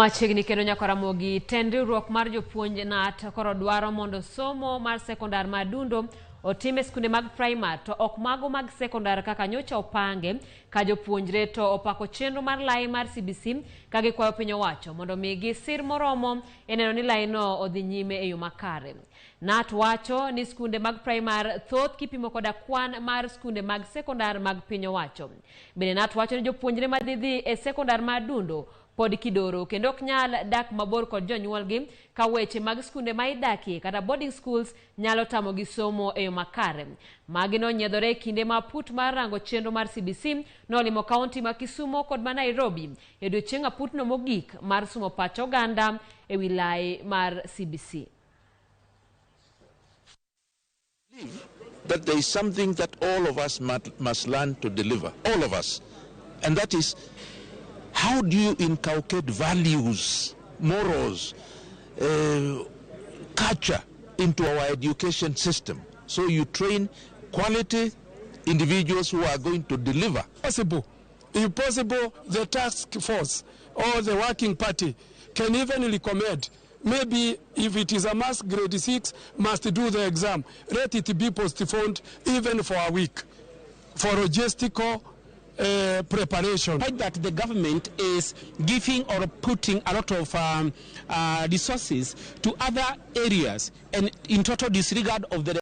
Machiegni kendo nyaka Ramogi, tend riwruok mar jopuonj KNUT koro dwaro mondo somo mar sekondar ma Adundo otim e skunde mag primar to ok mago mag sekondar kaka nyocha opange ka jopuonjre to opako chenro mar lai mar CBC ka gikwayo piny owacho mondo omigi sir moromo e neno ni laino odhi nyime e yo makare. KNUT wacho ni skunde mag primar thoth kipimo koda kwan mar skunde mag sekondar mag piny owacho. Bende KNUT wacho ni jopuonjre madhi dhi e sekondar ma Adundo pod kidoro kendo ok nyal dak mabor kod jonyuolgi ka weche mag skunde ma idakie kata boarding schools nyalo tamogi somo e yo makare. Magi nonyiedhore e kinde ma aput mar rango chenro mar CBC nolimo kaunti ma Kisumo kod ma Nairobi e odiechieng' aputno mogik mar sumo pach oganda e wi lai mar CBC. That there is something that all of us must learn to deliver, all of us. And that is, how do you inculcate values, morals, culture into our education system? So you train quality individuals who are going to deliver. Possible. If possible, the task force or the working party can even recommend, maybe if it is a mass grade 6 must do the exam, let it be postponed even for a week for logistical preparation. That the government is giving or putting a lot of resources to other areas and in total disregard of the